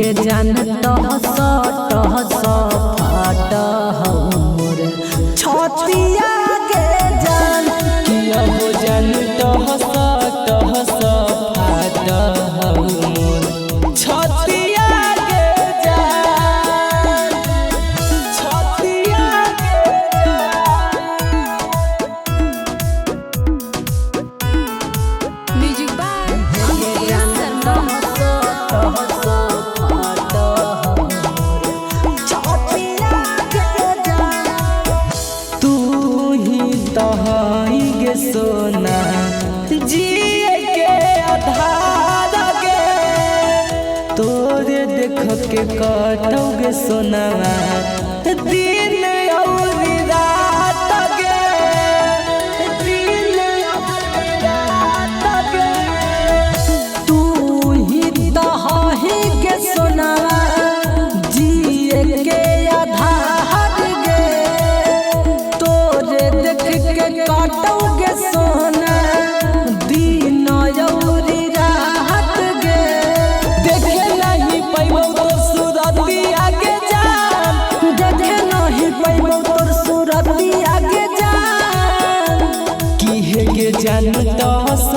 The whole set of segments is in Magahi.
गे जान टहस टहस फाट हौ मोर छतिया गे जान। किया हो जान टहस टहस फाट हौ मोर छतिया गे जान, छतिया गे जान। Music by Ankit Sharma. टहस फाट हौ मोर छतिया गे जान। तू ही तहाई गे सोना जिए के आधार गे, तोरे देख के कटौगे सोना दिन और रात गे, दिन और रात गे। तू ही तहाही गे सोना जिए के आधार गे, तोरे देख के काटोगे सोना दिन औरी रात गे। देखे नहीं पैबौ तोर सूरतिया गे जान, देखे नहीं पैबौ तोर सूरतिया गे जान। किहे गे जान टस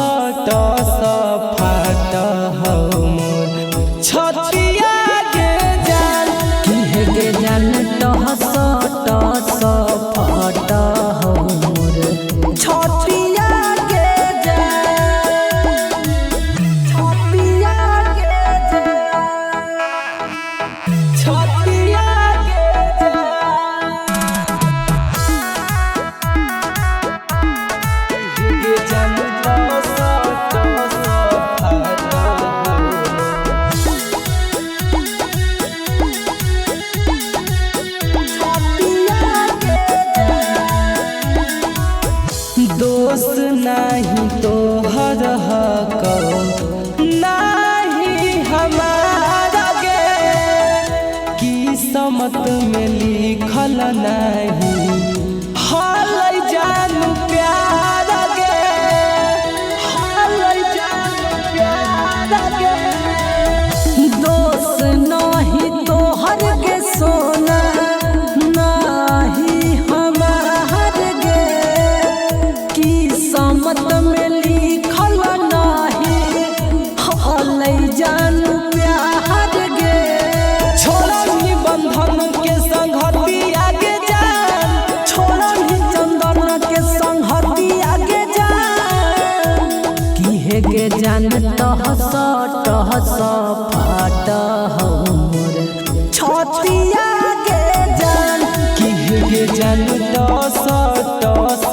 टस फाट हौ मोर छतिया गे जान। किहे गे जान टहस टहस फाट हौ मोर छतिया गे जान, छतिया गे जान। छतिया गे जान, किहे गे जान टस टस फाट हौ मोर दोष नाही तोहर हको नाही हमारा गे, किस्मत में लिखल नाही हल जानू प्यार गे, हल जानू प्यार गे। दोष नाही तोहर गे सोना नाही हमार गे, किस्मत में लिखल नाही हलै जानू प्यार गे। छोड़नी बंधन के संगतिया गे जान, छोड़ही चंदन के संगतिया गे जान। किहे गे जान टहस टहस फाट हौ मोर छतिया गे जान। किहे गे जान टस टस